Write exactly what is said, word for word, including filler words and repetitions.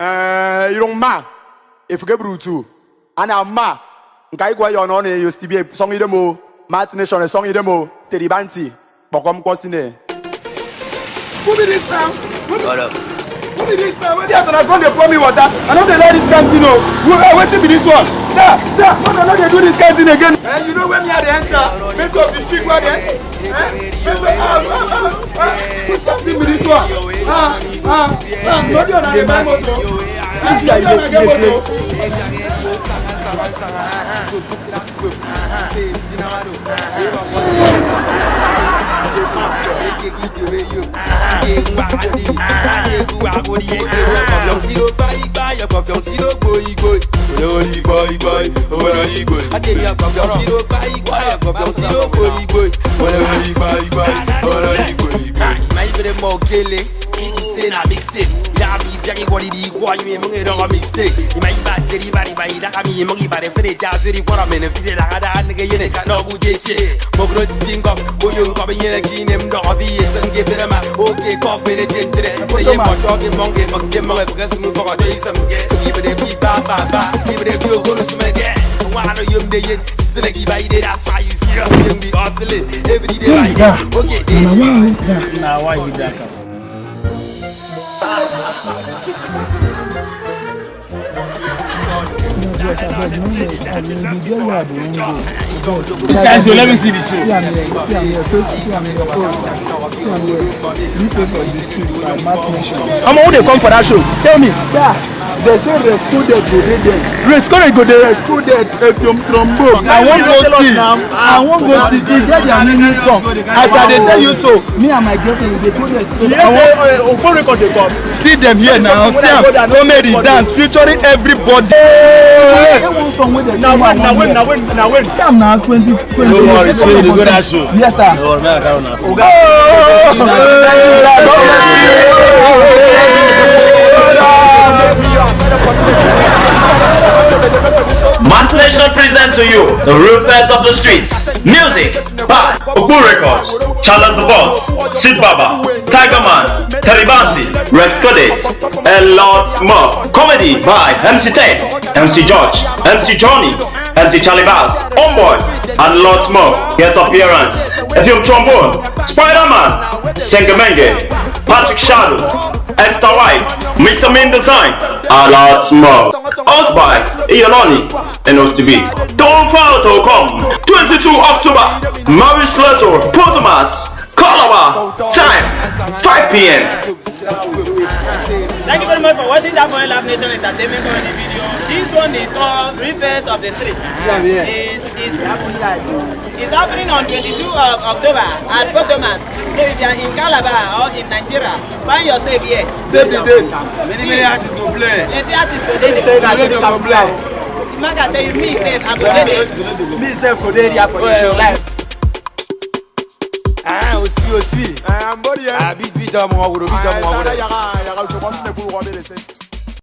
Eh, irung ma. If gebrutu. Ana ma. Nkai kwa yo no ne yo stibie song idemo. Mat nation song idemo. Teribanti. Bokom kosine. Who be this now? Who be, who be this now? Wait, as una come dey pour me water, I no dey like this kind thing o. Who, eh, wetin be this one? Sir, sir, no, no, no dey do this kind thing again. Eh, you know when me I dey enter? Face of the street where dey, eh? Face of, ah, ah, ah, ah, which kind thing be this one? Ah, ah, ah, no dey una dey buy motor. Ah, no dey una get motor. Ibu say na mixtape. Ya mi very worry di kwa you me mung dog mixtape. Ima iba teri bari bai da kami mung iba de fere da zeri kwa me ne fide da da nigga yene ka no gu je je. Mo gro di thing up. Mo yo ko be yene ki nem dog bi ye san ge fere ma. Okay, ko be de tendre. Say ye mo dog mung e mung e mung e because mu ko do isam ge. So ibe de bi ba ba ba. Ibe de bi o go no smege. Wa no yum de yen. Sinagi by day, that's why you see us. We be hustling every day by day. Okay, day. Now why you that? This kind show, let me see the show. See, I'm here. See, I'm here. Face, see, I'm here. Oh, see, I'm here. You face of the street by Matt Nation. I'm who they come for that show. Tell me. Yeah. They say Resco Dead go dey there. Resco Dead go dey. Resco Dead, Epium Trombone. I wan go see. I wan go see. They get their new new song. As I dey tell you so, me and my girlfriend, we dey go there. You hear say, uh, Okporo record dey come. See them here now. See am. Comedy, dance, featuring everybody. Hey! One song wey dem sing. Na when, na when, na when, na when? Time na twenty twenty. No worry, so you dey go that show? Yes, sir. No worry, make I carry una. Oga. Matt Nation presents to you the real first of the streets. Music, Bass, Obu Records, Charles the Boss, Sid Baba, Tiger Man, Terry Bansi, Rex Codate, and lots more. Comedy by M C Ten, M C George, M C Johnny, M C Charlie Bass, Homeboy, and lots more. Guest appearance, Efium Trombone, Spider-Man, Sengamenge, Patrick Shadow, Esther White, Mister Mean Design, and lots more. Hosted by Iyoloni and Ostibi. Don't fail to come twenty-two October, Maris Leto, Potomas, Calabar, time five p m. Thank you very much for watching that Foreign Love Nation Entertainment comedy video. This one is called Rivers of the Street. Yeah, yeah. It's, it's, it's happening on twenty-two of October at Potomas. So if you are in Calabar or in Nigeria, find yourself here. Save the date. Many, many artists go play. Plenty artists go dey there. Say that they go play. Make I tell you, me sef, I go dey there. Me sef go dey there for the show live. Ah, aussi, aussi. Ah, I'm body, eh? Ah, beat, beat, ọmọ, wòrò, beat, ọmọ, wòrò. Yàrá, yàrá, so what's the cool one, they say?